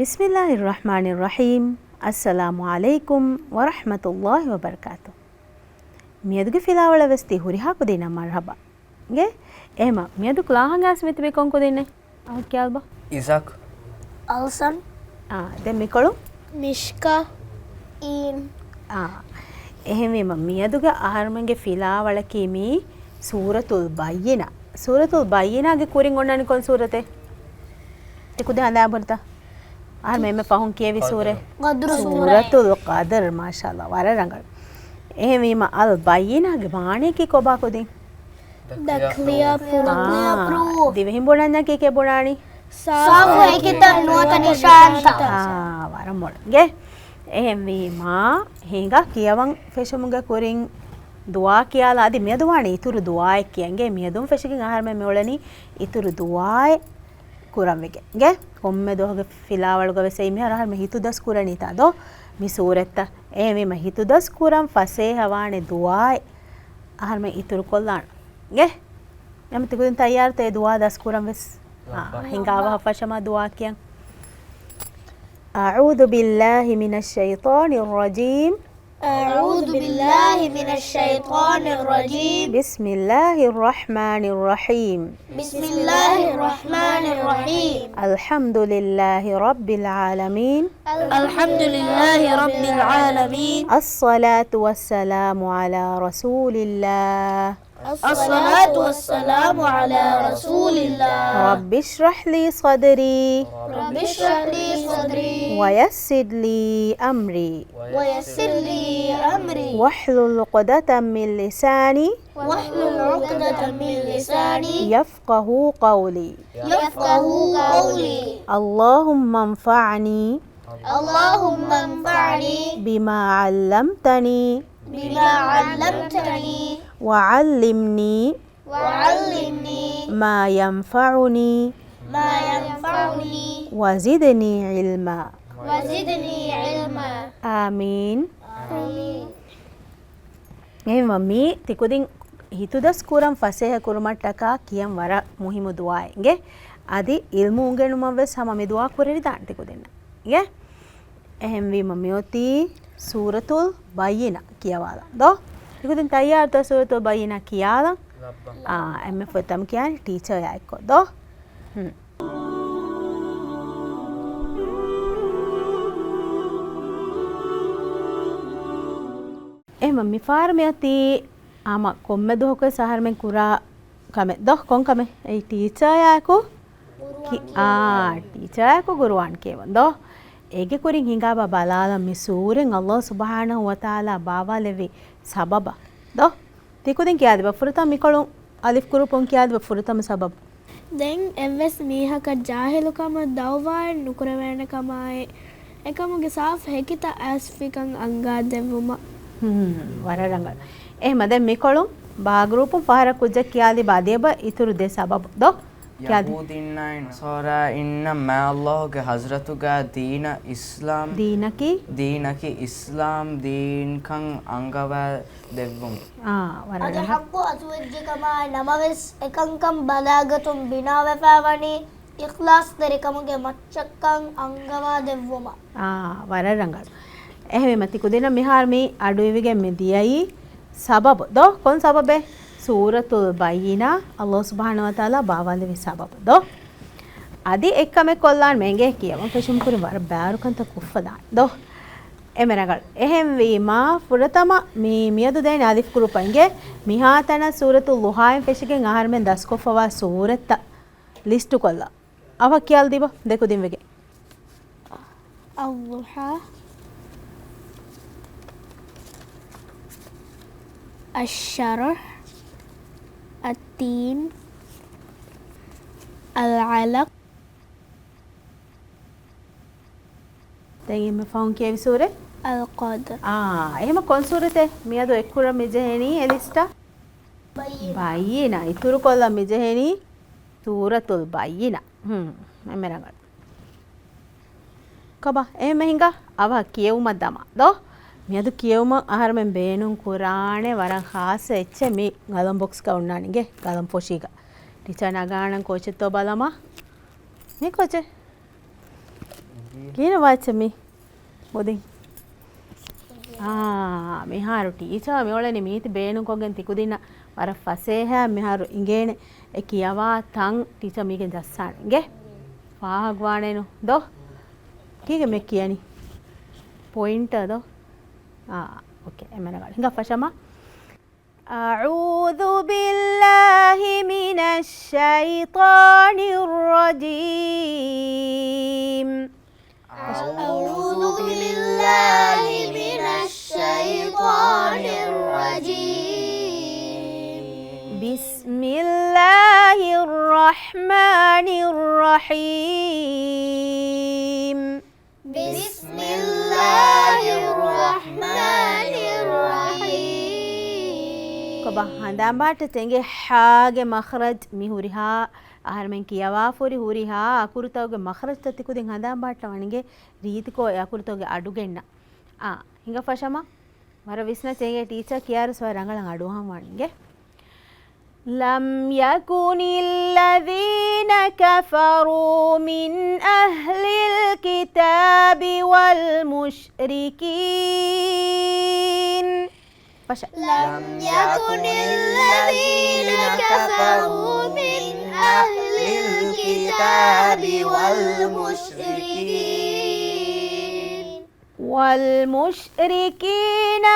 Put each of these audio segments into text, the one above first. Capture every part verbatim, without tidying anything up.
بسم الله الرحمن الرحيم. السلام عليكم ورحمة الله وبركاته. މިއަދުގެ ފިލާވަޅަށް ވެސް ތި ހުރިހާ ކުދިންނަށް މަރްޙަބާ. ގެ އެހެމަ މިއަދު ކްލާހަށް އައިސް މިތިބީ ކޮން ކުދިންނެއް؟ އަވަ ކިޔާލަބަ. އިޒާކް. އަލްސަން. އާ، ދެން މިކޮޅު؟ މިޝްކާ. އީން. އާ، އެހެންވީމަ މިއަދުގެ އަހަރުމެންގެ ފިލާވަޅަކީ މީ ސޫރަތުލް ބައްޔިނާ. ސޫރަތުލް ބައްޔިނާގެ ކުރިން އޮންނާނީ ކޮން ސޫރަތެއް؟ ތި ކުދިން ހަނދާން ބުނިތަ؟ އަހަރުމެން އެންމެ ފަހުން ކިޔެވި ސޫރަ؟ ޤަދްރު. ސޫރަތުލް ޤަދްރު، މާޝާﷲ، ވަރަށް ރަނގަޅު. އެހެންވީމަ އަލް ބައްޔިނާގެ މާނަޔަކީ ކޮބާ ކުދިން؟ The clear proof. އާ، ދިވެހިން ބުނަންޏާ ކީކޭ ބުނާނީ؟ ސާފު ހެކިތައް ނުވަތަ ނިޝާންތައް. އާ، ވަރަށް މޮޅަށް. ގެ އެހެންވީމާ ހިނގާ ކިޔަވަން ފެށުމުގެ ކުރިން ދުޢާ ކިޔާލާ އަދި މިއަދު ވާނީ އިތުރު ދުޢާއެއް ކިޔަން. ގެ މިއަދުން ފެށިގެން އަހަރުމެން މިއުޅެނީ އިތުރު ދުޢާއެއް ކުރަން ވެގެން. ގެ ކޮންމެ ދުވަހުގެ ފިލާވަޅުގަ ވެސް އެއީ މިހާރު އަހަރުމެން ހިތުދަސް ކުރަނީތާ ދޯ މި ސޫރަތްތައް. އެހެންވީމަ ހިތުދަސް ކުރަން ފަސޭހަވާނެ ދުޢާއެއް އަހަރުމެން އިތުރުކޮށްލާނަން. ގެ ނަމަ ތިކުދިން ތައްޔާރުތަ އެ ދުޢާ ދަސްކުރަން ވެސް؟ އާ، ހިނގާ އަވަހަށް ފަށަމާ ދުޢާ ކިޔަން. أعوذ بالله من الشيطان الرجيم. أعوذ بالله من الشيطان الرجيم. بسم الله الرحمن الرحيم. بسم الله الرحمن الرحيم. الحمد لله رب العالمين. الحمد لله رب العالمين. الصلاة والسلام على رسول الله. الصلاة والسلام على رسول الله. رب اشرح لي صدري. رب اشرح لي صدري. ويسر لي أمري. ويسر لي أمري. واحلل عقدة من لساني. واحلل عقدة من لساني. يفقه قولي. يفقه قولي. اللهم انفعني. اللهم انفعني. بما علمتني. بما علمتني. وعلمني. وعلمني. ما ينفعني. ما ينفعني. وزدني علما. وزدني علما. آمين. آمين. އެހެންވީމަ މީ ތިކުދިން ހިތުދަސް ކުރަން ފަސޭހަ ކުރުމަށްޓަކާ ކިޔަން ވަރަށް މުހިއްމު ދުޢާއެއް. އިނގޭ އަދި އިލްމު އުނގެނުމަށް ވެސް ހަމަ މި ދުޢާ ކުރެވިދާނެ ތިކުދިންނަށް. އިނގޭ؟ އެހެންވީމަ މިއޮތީ ސޫރަތުލް ބައްޔިނާ ކިޔަވާލަން. ދޯ؟ ތިކުދިން ތައްޔާރުތޯ ސޫރަތުލް ބައްޔިނާ ކިޔާލަން؟ އާ، އެންމެ ފުރަތަމަ ކިޔާނީ ޓީޗަރާ އެއްކޮށް. ދޯ؟ ހުން. އެހެންވީމަ މިފަހަރު މިއޮތީ ހަމަ ކޮންމެ ދުވަހަކުވެސް އަހަރުމެން ކުރާ ކަމެއް ދޯ؟ ކޮން ކަމެއް؟ އެއީ ޓީޗަރާއެކު ކި-، އާ، ޓީޗަރާއެކު ގުރުއާން ކިޔެވުން ދޯ؟ އޭގެ ކުރިން ހިނގާބަ ބަލާލަން މި ސޫރަތް ﷲ ސުބްޙާނަހޫ ވަތަޢާލާ ބާވާލެއްވި ސަބަބަށް ދޯ؟ ތިކުދިން ކިޔާދިބަ ފުރަތަމަ މިކޮޅުން އަލިފް ގްރޫޕުން ކިޔާދިބަ ފުރަތަމަ ސަބަބު. ދެން އެއްވެސް މީހަކަށް ޖާހިލުކަމަށް ދައުވާއެއް ނުކުރެވޭނެ ކަމާއި، އެކަމުގެ ސާފު ހެކިތައް އައިސްފިކަން އަންގާދެއްވުމަށް. ހުން، ވަރަށް ރަނގަޅު. އެހެމަ ދެން މިކޮޅުން ބާ ގްރޫޕުން ފަހަރަށް ކުއްޖަކު ކިޔާލިބަ އަދި އެބަ އިތުރު ދެ ސަބަބު ދޯ؟ ކިޔާދި. ޔަހޫދީންނާއި ނަޞާރާއިންނަށް މާ ﷲ ގެ ޙަޟްރަތުގަ ދީނަށް އިސްލާމް، ދީނަކީ؟ ދީނަކީ އިސްލާމް ދީންކަން އަންގަވާ ދެއްވުން. އާ، ވަރަށް އަދި ރަނގަޅު. ޙައްޤު އަތުވެއްޖެ ކަމާއި ނަމަވެސް އެކަންކަން ބަލާގަތުން ބިނާވެފައިވަނީ އިޚްލާޞްތެރިކަމުގެ މައްޗަށްކަން އަންގަވާ ދެއްވުމަށް. އާ، ވަރަށް ރަނގަޅު. އެހެންވީމަ ތިކުދިންނަށް މިހާރު މި އަޑުއިވިގެން މި ދިޔައީ ސަބަބު ދޯ؟ ކޮން ސަބަބެއް؟ ސޫރަތުލް ބައްޔިނާ ﷲ ސުބްޙާނަހޫ ވަތަޢާލާ ބާވާލެއްވި ސަބަބު ދޯ؟ އަދި އެއްކަމެއް ކޮށްލާން މެނގޭ ކިޔަވަން ފެށުމުގެ ކުރިން ވަރަށް ބައިވަރުކަންތައް ކޮށްފަ ދާނެ ދޯ؟ އެންމެ ރަނގަޅު. އެހެންވީމާ، ފުރަތަމަ މި މިއަދު ދޭން އަލިފް ގްރޫޕަށް އިނގޭ. މިހާތަނަށް ސޫރަތުލް ޟުޙާއިން ފެށިގެން އަހަރުމެން ދަސްކޮށްފަވާ ސޫރަތްތައް ލިސްޓުކޮށްލާ. އަވަހަށް ކިޔާލަދީބަ ދެކުދިން ވެގެން. އައްޟުޙާ، އައްޝަރުޙް، އައްތީން، އަލްޢަލަޤް. ދެން އެންމެ ފަހުން ކިޔެވި ސޫރަތް؟ އަލްޤަދްރު. އާ، އެހެމަ ކޮން ސޫރަތެއް މިއަދު އެއްކުރަން މިޖެހެނީ އެ ލިސްޓަށް؟ ބައްޔިނާ. ބައްޔިނާ. އިތުރުކޮށްލަން މިޖެހެނީ ސޫރަތުލް ބައްޔިނާ. ހުން، އެންމެ ރަނގަޅު. ކޮބާ؟ އެހެންމެ ހިނގާ އަވަހަށް ކިޔެވުމަށް ދަމާ ދޯ؟ މިއަދު ކިޔެވުމަށް އަހަރުމެން ބޭނުން ކުރާނެ ވަރަށް ޚާއްޞަ އެއްޗެއް މި ގަލަން ބޮކްސްގަ އޮންނާނެ އިނގޭ، ގަލަން ފޮށީގަ. ޓީޗަރ ނަގާނަން ކޯޗެއްތޯ ބަލަމާ. މީ ކޯޗެއް؟ ކިހިނެއް ވާއްޗެއް މީ؟ މުދިން. އާ، މިހާރު ޓީޗަރ މިއުޅެނީ މީތި ބޭނުންކޮށްގެން ތިކުދިންނަށް ވަރަށް ފަސޭހައިން މިހާރު އިނގޭނެ އެ ކިޔަވާ ތަން ޓީޗަރ މީގެން ޖައްސާނެ. އިނގޭ؟ ފާހަގަވާނެނު ދޯ؟ ކީކޭ މެ ކިޔަނީ؟ ޕޮއިންޓަރ ދޯ؟ އާ، އޯކޭ. އެމެނަގަ ހިނގާ ފަށަމާ. أعوذ بالله من الشيطان الرجيم. أعوذ بالله من الشيطان الرجيم. بسم الله الرحمن الرحيم. بسم الله الرحمن الرحيم. ކޮބާ ހަނދާން ބަހައްޓަ ތެނގެ ހާގެ މަޚްރަޖް މި ހުރިހާ އަހަރެމެން ކިޔަވާފަ ހުރި ހުރިހާ އަކުރުތަކުގެ މަޚްރަޖްތައް ތިކުދިން ހަނދާން ބަހައްޓަވާނެ އިނގޭ ރީތިކޮށް އެ އަކުރުތަކުގެ އަޑު ގެންނަ. އާ، ހިނގާ ފަށަމާ. ވަރަށް ވިސްނާ ތެނގޭ ޓީޗަރ ކިޔާއިރު ވަރަށް ރަނގަޅަށް އަޑުއަހަން ވާނެ އިނގޭ. لم يكن الذين كفروا من أهل الكتاب والمشركين. ފަށަ. لم يكن الذين كفروا من أهل الكتاب والمشركين. والمشركين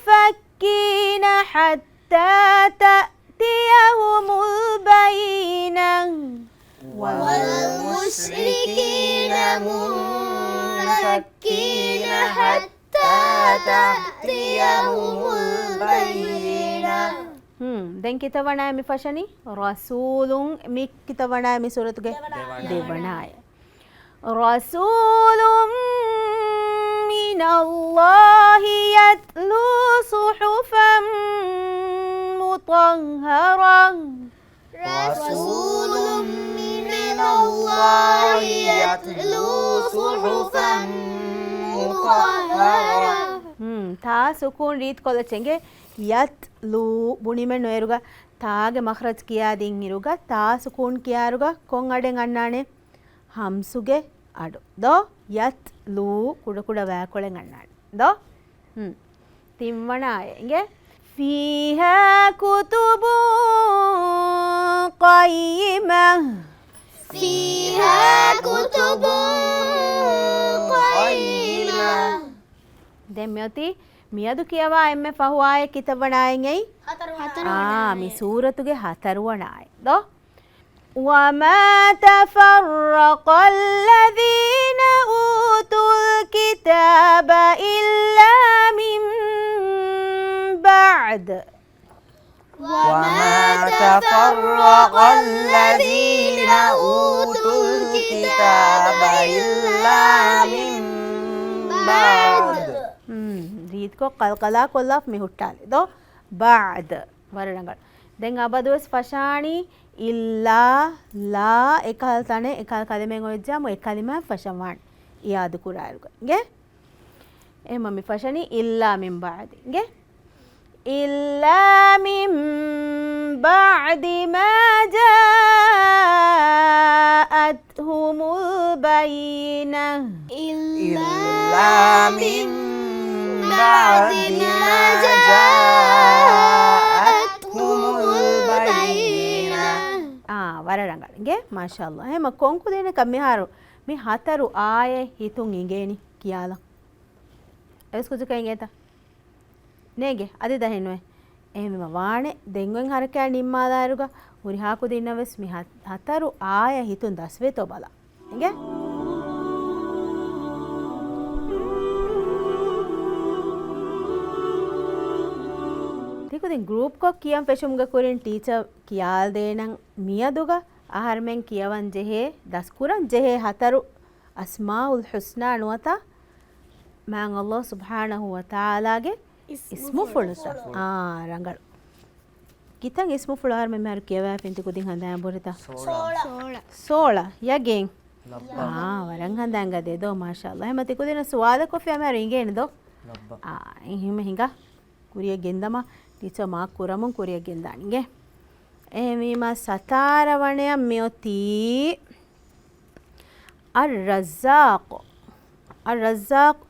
منفكين حتى تأتيهم البينة. والمشركين منفكين حتى تأتيهم البينة. ހުން، ދެން ކިތައް ވަނައޭ މި ފަށަނީ؟ ރަސޫލުން. މި ކިތައް ވަނައޭ މި ސޫރަތުގެ؟ ދެވަނައޭ. ދެވަނައޭ. رسول من الله يتلو صحفا مطهرة. رسول من الله يتلو صحفا مطهرة. ހުން، ތާ ސުކޫން ރީތިކޮށްލަ އެނގޭ. ޔަތްލޫ ބުނީމެއްނު އޭރުގަ ތާގެ މަޚްރަޖް ކިޔާދިން އިރުގަ ތާ ސުކޫން ކިޔާއިރުގަ ކޮން އަޑެއް އަންނާނެ؟ ހަމްސުގެ އަޑު. ދޯ؟ ޔަތްލޫ ކުޑަކުޑަ ވާކޮޅެއް އަންނާނެ. ދޯ؟ ހުން. ތިންވަނަ އާޔަތް އިނގޭ. فيها كتب قيمة. فيها كتب قيمة. ދެން މިއޮތީ މިއަދު ކިޔަވާ އެންމެ ފަހު އާޔަތް ކިތައްވަނަ އާޔަތް އެއީ؟ ހަތަރުވަނަ. އާ، މި ސޫރަތުގެ ހަތަރުވަނަ އާޔަތް. ދޯ؟ وما تفرق الذين أوتوا الكتاب إلا من بعد. وما تفرق الذين أوتوا الكتاب إلا من بعد. ހުން، ރީތިކޮށް ކަލްކަލާ ކޮށްލާފަ މި ހުއްޓާލި. ދޯ؟ ބަޢްދު. ވަރަށް ރަނގަޅު. ދެން އަބަދުވެސް ފަށާނީ އިއްލާ، ލާ އެކަހަލަ ތަނެއް އެކަހަލަ ކަލިމައެއް އޮތްޖާމު އެ ކަލިމައަށް ފަށަންވާނެ އިއާދު ކުރާއިރުގަ. އިނގޭ؟ އެހެންމަ މި ފަށަނީ އިއްލާ މިން ބަޢްދި. އިނގޭ؟ إلا من بعد ما جاءتهم البينة. إلا من بعد ما جاءتهم البينة. އާ، ވަރަށް ރަނގަޅު. އިނގޭ؟ މާޝާﷲ. އެހެންމަ ކޮން ކުދިންނަކަށް މިހާރު މި ހަތަރު އާޔަތް ހިތުން އިނގޭނީ ކިޔާލަން؟ އެވެސް ކުދިންނަކަށް އިނގޭތަ؟ ނޭނގެ، އަދި ދަހެއް ނުވޭ. އެހެންވީމަ ވާނެ، ދެން އޮތް ހަރަކާތް ނިންމާލާއިރުގަ ހުރިހާ ކުދިންނަށް ވެސް މި ހަ-، ހަތަރު އާޔަތް ހިތުން ދަސްވޭތޯ ބަލާ. އިނގޭ؟ ތިކުދިން ގްރޫޕްކޮށް ކިޔަން ފެށުމުގެ ކުރިން ޓީޗަރ ކިޔާލަދޭނަން މިއަދުގަ އަހަރެމެން ކިޔަވަން ޖެހޭ، ދަސްކުރަން ޖެހޭ ހަތަރު އަސްމާއުލް ޙުސްނާ ނުވަތަ މާތް ﷲ ސުބްޙާނަހޫ ވަތަޢާލާގެ އިސްމުފުޅުތައް. އާ، ރަނގަޅު. ކިތައް އިސްމުފުޅު އަހަރެމެން މިހާރު ކިޔަވާފަ ތިކުދިން ހަނދާން ބުނެތަ؟ ސޯޅަ. ސޯޅަ. ސޯޅަ. ޔަގީން؟ ލައްބަ. އާ، ވަރަށް ހަނދާން ގަދަ ދޯ، މާޝާﷲ. އެހެންމަ ތިކުދިންނަށް ސުވާލެއް ކޮށްފި މިހާރު އިނގޭނެ ދޯ؟ ލައްބަ. އާ، އެހެންމަ ހިނގާ. ކުރިއަށް ގެންދަމާ، ޓީޗަރ މާކް ކުރަމުން ކުރިއަށް ގެންދާނެ އިނގޭ. އެހެންވީމަ ސަތާރަ ވަނަޔަށް މިއޮތީ އައްރައްޒާޤު. އައްރައްޒާޤު.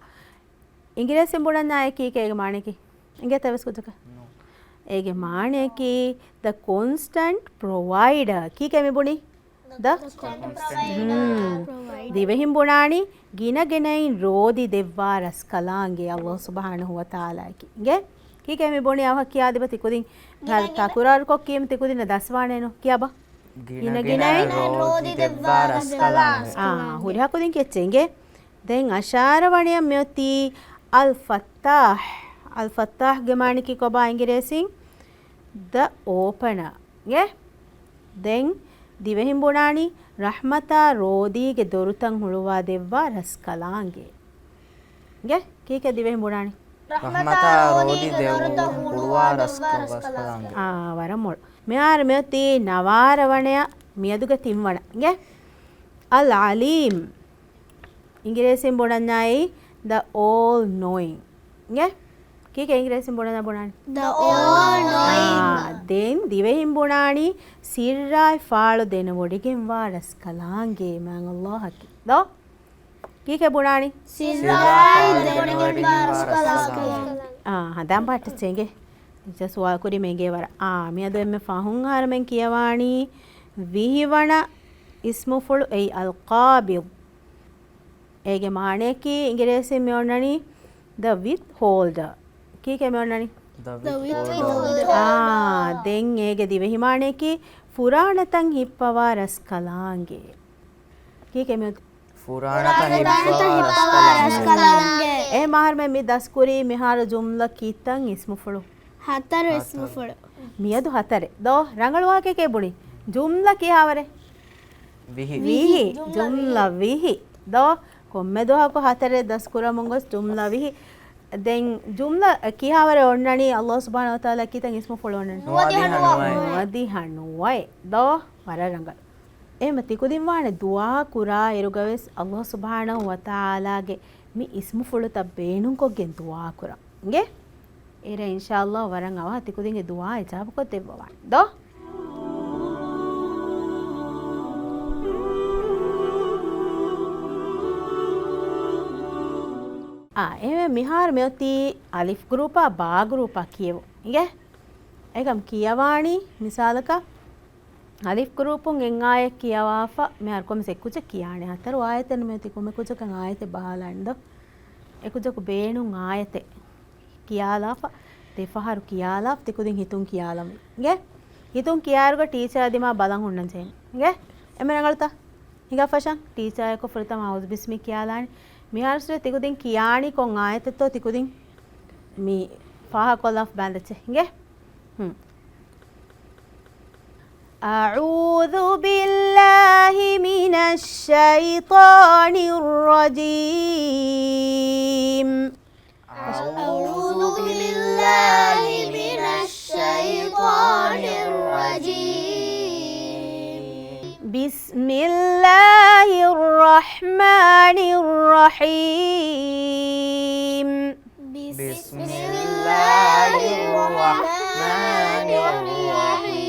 އިނގިރޭސިން ބުނަންޏާ އެކީ ކީކޭ އޭގެ މާނައަކީ؟ އިނގޭތަ އެވެސް ކުއްޖަކަށް؟ އޭގެ މާނައަކީ the constant provider. ކީކޭ މި ބުނީ؟ The constant provider. ދިވެހިން ބުނާނީ ގިނަގިނައިން ރޯދި ދެއްވާ ރަސްކަލާނގެ ﷲ ސުބްޙާނަހޫ ވަތަޢާލާއަކީ. އިނގޭ؟ ކީކޭ މި ބުނީ؟ އަވަހަށް ކިޔާދިބަ ތިކުދިން. ތަކުރާރުކޮށް ކިޔަމު ތިކުދިންނަށް ދަސްވާނެއްނު. ކިޔާބަ. ގިނަގިނައިން ރޯދި ދެއްވާ ރަސްކަލާނގެ. އާ، ހުރިހާ ކުދިން ކެއްޗެއް އިނގޭ. ދެން އަށާރަ ވަނަޔަށް މިއޮތީ އަލް ފައްތާޙް. އަލް ފައްތާޙްގެ މާނައަކީ ކޮބާ އިނގިރޭސިން؟ The opener. އިނގޭ؟ ދެން ދިވެހިން ބުނާނީ ރަޙްމަތާ ރޯދީގެ ދޮރުތައް ހުޅުވާ ދެއްވާ ރަސްކަލާނގެ. އިނގޭ؟ ކީކޭ ދިވެހިން ބުނާނީ؟ ރަޙްމަތާ ރޯދީ ދެއްވާ ހުޅުވާ ރަސްކަލާނގެ. އާ، ވަރަށް މޮޅު. މިހާރު މިއޮތީ ނަވާރަ ވަނަޔަށް މިއަދުގެ ތިންވަނަ. އިނގޭ؟ އަލް ޢަލީމް. އިނގިރޭސިން ބުނަންޏާއި the all knowing. އިނގޭ؟ ކީކޭ އިނގިރޭސިން ބުނަންޏާ ބުނާނީ؟ The all knowing. އާ، ދެން ދިވެހިން ބުނާނީ ސިއްރާއި ފާޅު ދެނެވޮޑިގެންވާ ރަސްކަލާނގެ މާތް ﷲ އަކީ. ދޯ؟ ކީކޭ ބުނާނީ؟ ސިއްރާއި ދެނެވޮޑިގެންވާ ރަސްކަލާނގެ. އާ، ހަނދާން ބަހައްޓައްޗޭ އިނގޭ. ސުވާލު ކުރީމަ އިނގޭ ވަރަށް. އާ، މިއަދު އެންމެ ފަހުން އަހަރަމެން ކިޔަވާނީ ވިހިވަނަ އިސްމުފުޅު އެއީ އަލް ޤާބިޟް. އޭގެ މާނައަކީ އިނގިރޭސިން މި އޮންނަނީ the withholder. ކީކޭ މި އޮންނަނީ؟ The withholder. އާ، ދެން އޭގެ ދިވެހި މާނައަކީ ފުރާނަތައް ހިއްޕަވާ ރަސްކަލާނގެ. ކީކޭ މި ފުރާނަތައް ހިއްޕަވާ ރަސްކަލާނގެ. އެހެން އަހަރުމެން މި ދަސްކުރީ މިހާރު ޖުމްލަ ކިތަން އިސްމުފުޅު؟ ހަތަރު އިސްމުފުޅު. މިއަދު ހަތަރެއް. ދޯ، ރަނގަޅު ވާހަކައެކޭ ބުނީ. ޖުމްލަ ކިހާވަރެއް؟ ވިހި. ވިހި. ޖުމްލަ ވިހި. ދޯ، ކޮންމެ ދުވަހަކު ހަތަރެއް ދަސްކުރަމުން ގޮސް ޖުމްލަ ވިހި. ދެން ޖުމްލަ ކިހާވަރެއް އޮންނަނީ ﷲ ސުބްޙާނަހޫ ވަތަޢާލާ ކިތަން އިސްމުފުޅު އޮންނަނީ؟ ނުވަދިހަ ނުވައެއް. ނުވަދިހަ ނުވައެއް. ދޯ، ވަރަށް ރަނގަޅު. އެހެންމަ ތިކުދިން ވާނެ ދުޢާ ކުރާ އިރުގަވެސް ﷲ ސުބްޙާނަހޫ ވަތަޢާލާގެ މި އިސްމުފުޅުތައް ބޭނުންކޮށްގެން ދުޢާ ކުރަން. އިނގޭ؟ އޭރަށް އިންޝާﷲ ވަރަށް އަވަހަށް ތިކުދިންގެ ދުޢާ އިޖާބަކޮށްދެއްވަވާނެ. ދޯ؟ އާ، އެހެންވެ މިހާރު މިއޮތީ އަލިފް ގްރޫޕާ ބާ ގްރޫޕާ ކިޔެވުން. އިނގޭ؟ އެކަމް ކިޔަވާނީ މިސާލަކަށް އަލިފް ގްރޫޕުން އެއް އާޔަތް ކިޔަވާފަ، މިހާރު ކޮންމެސް އެއްކުއްޖެއް ކިޔާނެ. ހަތަރު އާޔަތެއް ނުމެ ތި ކޮންމެ ކުއްޖަކަށް އާޔަތެއް ބަހާލާނެ ދޯ؟ އެކުއްޖަކު ބޭނުން އާޔަތެއް ކިޔާލާފަ، ދެފަހަރު ކިޔާލާފަ، ތިކުދިން ހިތުން ކިޔާލަމުން. އިނގޭ؟ ހިތުން ކިޔާއިރުގަ ޓީޗަރ ދިމާ ބަލަން ހުންނަން ޖެހޭނެ. އިނގޭ؟ އެންމެ ރަނގަޅުތަ؟ ހިނގާ ފަށަން ޓީޗަރ އެކޮށް ފުރަތަމަ އައޫޒު ބިސްމި ކިޔާލާނެ. މިހާރު ސުރެ ތިކުދިން ކިޔާނީ ކޮން އާޔަތެއްތޯ ތިކުދިން މި ފާހަގަކޮށްލާފަ ބާނދެއްޗެ. އިނގޭ؟ ހުން. أعوذ بالله من الشيطان الرجيم. أعوذ بالله من الشيطان الرجيم. بسم الله الرحمن الرحيم. بسم الله الرحمن الرحيم.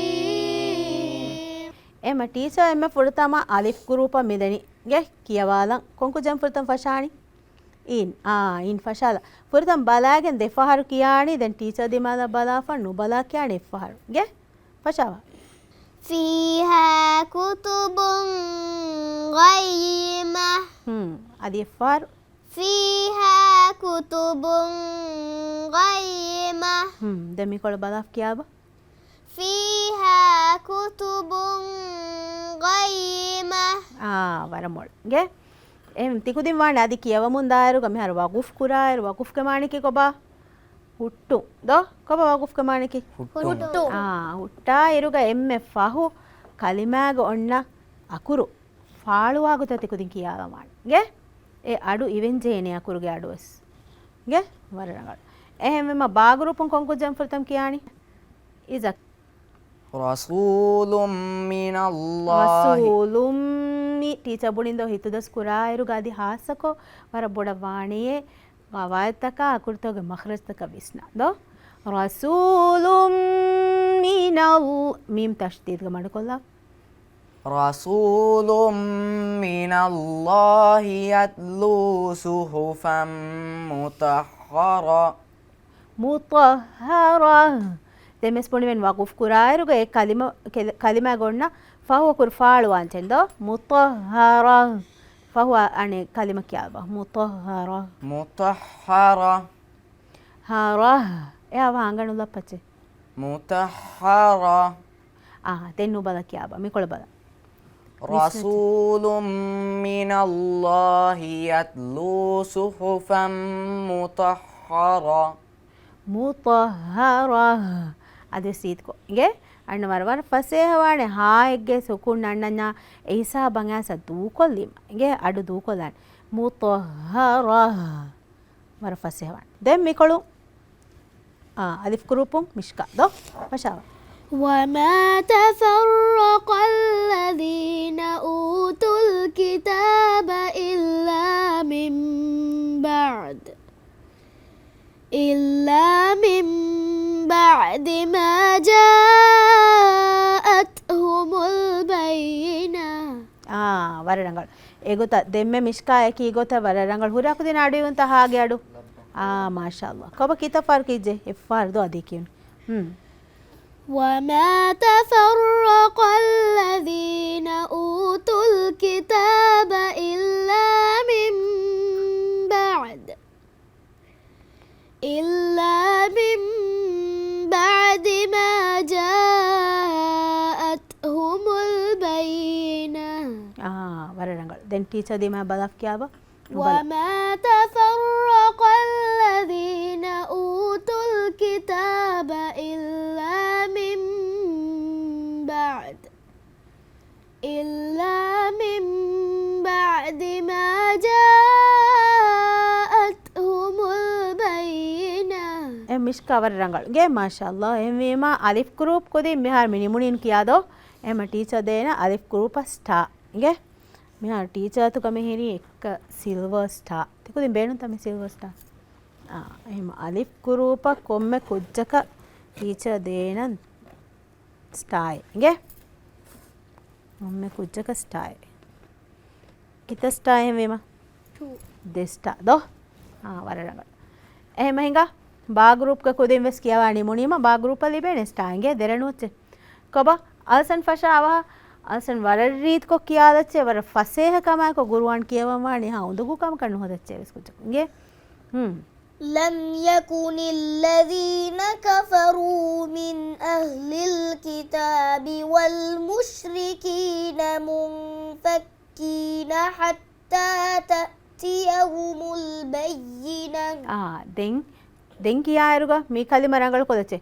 އެމަ ޓީޗަރ އެންމެ ފުރަތަމަ އަލިފް ގްރޫޕަށް މިދެނީ. އިނގޭ ކިޔަވާލަން. ކޮން ކުއްޖެއް ފުރަތަމަ ފަށާނީ؟ އިން. އާ، އިން ފަށާލަ. ފުރަތަމަ ބަލާގެން ދެފަހަރު ކިޔާނީ. ދެން ޓީޗަރ ދިމާލަށް ބަލާފަ ނުބަލާ ކިޔާނީ އެއްފަހަރު. އިނގޭ؟ ފަށާވާ. فيها كتب قيمة. ހުން، އަދި އެއްފަހަރު. فيها كتب قيمة. ހުން، ދެން މިކޮޅަށް ބަލާފަ ކިޔާބަ. فيها كتب قيمة. އާ، ވަރަށް މޮޅު. އިނގޭ؟ އެހެން ތިކުދިން ވާނެ އަދި ކިޔަވަމުން ދާއިރުގަ މިހާރު ވަގުފް ކުރާއިރު، ވަގުފްގެ މާނައަކީ ކޮބާ؟ ހުއްޓުން. ދޯ؟ ކޮބާ ވަގުފްގެ މާނައަކީ؟ ހުއްޓުން. ހުއްޓުން. އާ، ހުއްޓާ އިރުގަ އެންމެ ފަހު ކަލިމާގަ އޮންނަ އަކުރު ފާޅުވާ ގޮތަށް ތިކުދިން ކިޔާލަން ވާނެ. އިނގޭ؟ އެ އަޑު އިވެން ޖެހޭނެ އަކުރުގެ އަޑުވެސް. އިނގޭ؟ ވަރަށް ރަނގަޅު. އެހެންވީމަ ބާ ގްރޫޕުން ކޮން ކުއްޖެއް ފުރަތަމަ ކިޔާނީ؟ އިޒަކް. رسول من الله. ރަސޫލުން މި ޓީޗަރ ބުނިން ދޯ ހިތުދަސް ކުރާއިރުގަ އަދި ހާއްސަކޮށް ވަރަށް ބޮޑަށް ވާނެޔޭ ގަވާއިދުތަކާ އަކުރުތަކުގެ މަޚްރަޖުތަކަށް ވިސްނާ ދޯ؟ رسول من الله. މީމް ތަޝްދީދުގަ މަޑުކޮށްލާ. رسول من الله يتلو صحفا مطهرة. މުޠައްހަރަ. ދެން މިސް ބުނިމެން ވަގުފް ކުރާއިރުގަ އެ ކަލިމަ، ކެލ-، ކަލިމާގަ އޮންނަ ފަހު ކުރު ފާޅުވާން ޗެންދޯ؟ މުޠައްހަރަ. ފަހު އަނެއް ކަލިމަ ކިޔާބަ. މުޠައްހަރަ. މުޠައްހަރަ. ހަރަ. އެއާ ވާ އަނގަނު ލައްޕަޗެ. މުޠައްހަރަ. އާ، ދެން ނުބަލަ ކިޔާބަ. މިކޮޅަ ބަލަ. ރަސޫލު މިނައްލާހި ޔަތްލޫ ޞުޙުފަން މުޠައްހަރަ. މުޠައްހަރަ. އަދިވެސް ރީތިކޮށް އިނގޭ. އަންނަ ވަރަށް ވަރަށް ފަސޭހަވާނެ ހާއެއްގެ ސުކޫން އަންނަންޏާ އެ ހިސާބަށް އައިސް ދޫކޮށްލީމަ. އިނގޭ އަޑު ދޫކޮށްލާނެ. މުޠައްހަރަ. ވަރަށް ފަސޭހަވާނެ. ދެން މިކޮޅު، އާ، އަލިފް ގްރޫޕުން މިޝްކާ ދޯ؟ މަޝާއަﷲ. وما تفرق الذين أوتوا الكتاب إلا من بعد إلا من بعد ما جاءتهم البينة. އާ، ވަރަށް ރަނގަޅު. އެގޮތަށް ދެންމެ މިޝްކާ އެކީ ގޮތަށް ވަރަށް ރަނގަޅު. ހުރިހާ ކުދިން އަޑުއިވުންތަ ހާގެ އަޑު؟ އާ، މާޝާﷲ. ކޮބާ ކިތައް ފަހަރު ކިޔިއްޖެ؟ އެއްފަހަރު ދޯ އަދި ކިޔުން. ހުން. وما تفرق الذين أوتوا الكتاب إلا من بعد إلا من بعد ما جاءتهم البينة. އާ، ވަރަށް ރަނގަޅު. ދެން ޓީޗަރ ދިމާ ބަލާފަ ކިޔާބަ. ނުބަލަ. وما تفرق الذين أوتوا الكتاب إلا من بعد إلا من بعد ما جاءتهم البينة. އެ މިޝްކާ ވަރަށް ރަނގަޅު. ގޭ މާޝާﷲ. އެހެންވީމާ އަލިފް ގްރޫޕް ކުދިން މިހާރު މި ނިމުނީން ކިޔާދޯ؟ އެހެމަ ޓީޗަރ ދޭނަ އަލިފް ގްރޫޕަށް ސްޓާ. އިނގޭ؟ މިހާރު ޓީޗަރ އަތުގަ މިހިރީ އެއްކަ ސިލްވަރ ސްޓާ. ތިކުދިން ބޭނުންތަ މި ސިލްވަރ ސްޓާ؟ އާ، އެހެމަ އަލިފް ގްރޫޕަށް ކޮންމެ ކުއްޖަކަށް ޓީޗަރ ދޭނަން ސްޓާއެއް. އިނގޭ؟ ކޮންމެ ކުއްޖަކަށް ސްޓާއެއް. ކިތައް ސްޓާ އެހެންވީމަ؟ ޓޫ. ދެ ސްޓާ ދޯ؟ އާ، ވަރަށް ރަނގަޅު. އެހެމަ ހިނގާ ބާ ގްރޫޕްގެ ކުދިން ވެސް ކިޔަވާ ނިމުނީމަ ބާ ގްރޫޕަށް ލިބޭނެ ސްޓާ އިނގޭ ދެރަނުއްޗެއް. ކޮބާ؟ އަލްސަން ފަށާ އަވަހަ އަލްސަން ވަރަށް ރީތިކޮށް ކިޔާލައްޗޭ ވަރަށް ފަސޭހަ ކަމާއެކު ގުރުއާން ކިޔަވަން ވާނީ ހާ އުނދަގޫ ކަމަކަށް ނުހަދައްޗޭ ވެސް ކުއްޖަކު. އިނގޭ؟ ހުން. لم يكن الذين كفروا من أهل الكتاب والمشركين منفكين حتى تأتيهم البينة. އާ، ދެން، ދެން ކިޔާއިރުގަ މި ކަލިމަ ރަނގަޅު ކޮލައްޗޭ.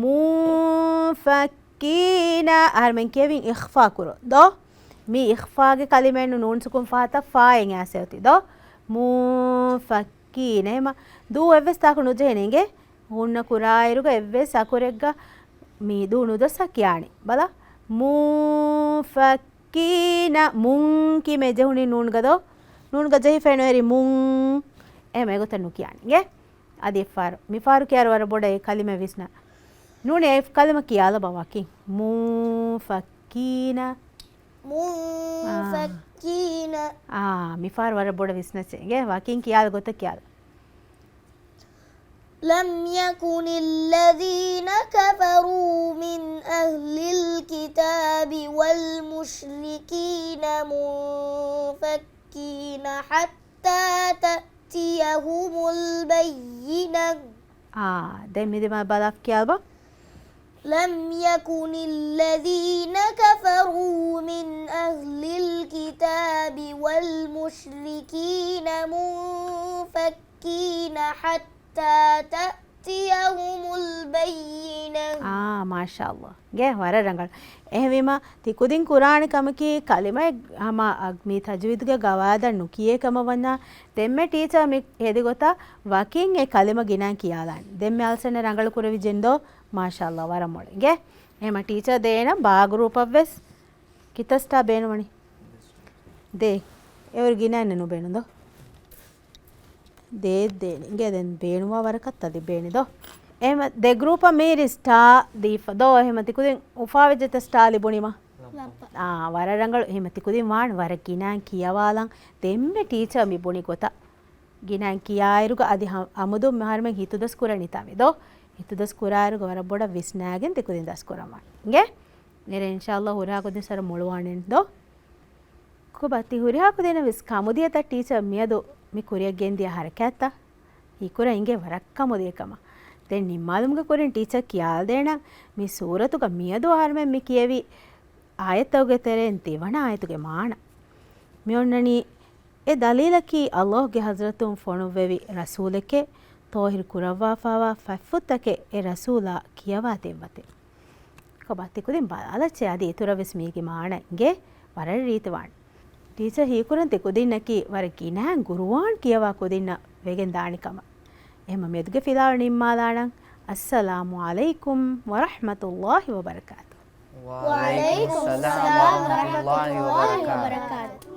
މުންފައްކީނަ، އަހަރުމެން ކިޔެވިން އިޚްފާ ކުރު. ދޯ؟ މި އިޚްފާގެ ކަލިމައެއްނު ނޫން ސުކުން ފަހަތަށް ފާއެއް އައިސް އޮތީ. ދޯ؟ މުންފައް ކީނަ އެމަ ދޫ އެއްވެސް ތާކު ނުޖެހޭނެ އިނގޭ. ހުންނަ ކުރާއިރުގަ އެއްވެސް އަކުރެއްގަ މި ދޫ ނުދޮސް ކިޔާނީ. ބަލަ. މުންފައްކީނަ. މުން ކީމެ ޖެހުނީ ނޫންގަ ދޯ؟ ނޫންގަ ޖެހިފައި ނުއެރި މުން. އެމަ އެގޮތަށް ނުކިޔާނީ އިނގޭ. އަދި އެއްފަހަރު. މިފަހަރު ކިޔާރު ވަރަށް ބޮޑަށް އެ ކަލިމަ ވިސްނާ. ނޫނީ އެ ކަލިމަ ކިޔާލަބަ ވަކިން. މުންފައްކީނަ. މުންފައްކީނަ. އާ، މިފަހަރު ވަރަށް ބޮޑަށް ވިސްނަސް އިނގޭ. ވަކިން ކިޔާލަ ގޮތަށް ކިޔާލަ. لم يكن الذين كفروا من أهل الكتاب والمشركين منفكين حتى تأتيهم البينة. އާ، ދެން މި ދިމާ ބަލާފަ ކިޔާލަބަ. لم يكن الذين كفروا من أهل الكتاب والمشركين منفكين حتى تأتيهم البينة. އާ، މާޝާﷲ. ގޭ ވަރަށް ރަނގަޅު. އެހެންވީމަ، ތި ކުދިން ކުރާނެ ކަމަކީ، ކަލިމައެއް ހަމަ އަ، މި ތަޖްވީދުގެ ގަވާއިދަށް ނުކިޔޭ ކަމަށް ވަންޏާ، ދެންމެ ޓީޗަރ މި ހެދި ގޮތަށް ވަކިން އެ ކަލިމަ ގިނައިން ކިޔާލާނެ. ދެންމެ އަލްސަން ރަނގަޅު ކުރެވިއްޖެންދޯ؟ މާޝާﷲ، ވަރަށް މޮޅަށް. ގޭ އެހެމަ ޓީޗަރ ދޭނަ ބާ ގްރޫޕަށް ވެސް ކިތައް ސްޓާ ބޭނުންވަނީ؟ ދޭ. އެވަރު ގިނައިން ނުބޭނުން ދޯ؟ ދޭ ދޭނެ. އިނގޭ ދެން ބޭނުންވާ ވަރަކަށް ތަދި ބޭނެ ދޯ؟ އެހެމަ ދެ ގްރޫޕަށް މީރި ސްޓާ ދީފަ ދޯ؟ އެހެމަ ތިކުދިން އުފާވެއްޖެތަ ސްޓާ ލިބުނީމަ؟ އާ، ވަރަށް ރަނގަޅު. އެހެމަ ތިކުދިން ވާން ވަރަށް ގިނައިން ކިޔަވާލަން. ދެންމެ ޓީޗަރ މި ބުނި ގޮތަށް ގިނައިން ކިޔާއިރުގަ އަދި ހަ-، އަމުދު މިހާރުމެން ހިތުދަސް ކުރަނީތާ މިދޯ؟ ހިތުދަސް ކުރާއިރުގަ ވަރަށް ބޮޑަށް ވިސްނާގެން ތިކުދިން ދަސް ކުރަމާ. އިނގޭ؟ އޭރެ އިންޝާﷲ ހުރިހާ ކުދިން ސަރ މޮޅުވާނެން ދޯ؟ ކޮބާ ތި ހުރިހާ ކުދިންނަށް ވެސް ކަމުދިޔަތައް ޓީޗަރ މިއަދު މި ކުރިއަށް ގެންދިޔަ ހަރަކާތްތައް ހީކުރަން އިނގޭ ވަރަށް ކަމުދިޔަ ކަމަށް. ދެން ނިންމާލުމުގެ ކުރިން ޓީޗަރ ކިޔާލަދޭނަން މި ސޫރަތުގަ މިއަދު އަހަރުމެން މި ކިޔެވި އާޔަތްތަކުގެ ތެރެއިން ދެވަނަ އާޔަތުގެ މާނަ. މި އޮންނަނީ އެ ދަލީލަކީ ﷲ ގެ ޙަޟްރަތުން ފޮނުއްވެވި ރަސޫލެކޭ، ޠާހިރު ކުރައްވާފައިވާ ފަތްފުށްތަކެއް އެ ރަސޫލާ ކިޔަވާ ދެއްވަތެއް. ކޮބާ ތިކުދިން ބަލާލައްޗޭ އަދި އިތުރަށް ވެސް މީގެ މާނަ އިނގޭ ވަރަށް ރީތިވާނެ. ޓީޗަރ ހީކުރަން ތިކުދިންނަކީ ވަރަށް ގިނައިން ޤުރުއާން ކިޔަވާ ކުދިންނަށް ވެގެން ދާނެ ކަމަށް. އެހެމަ މިއަދުގެ ފިލާވަޅު ނިންމާލާނަން. އައްސަލާމު ޢަލައިކުމް ވަރަޙްމަތުﷲ ވަބަރަކާތު. ވަޢަލައިކުމުއްސަލާމް ވަރަޙްމަތުﷲ ވަބަރަކާތު.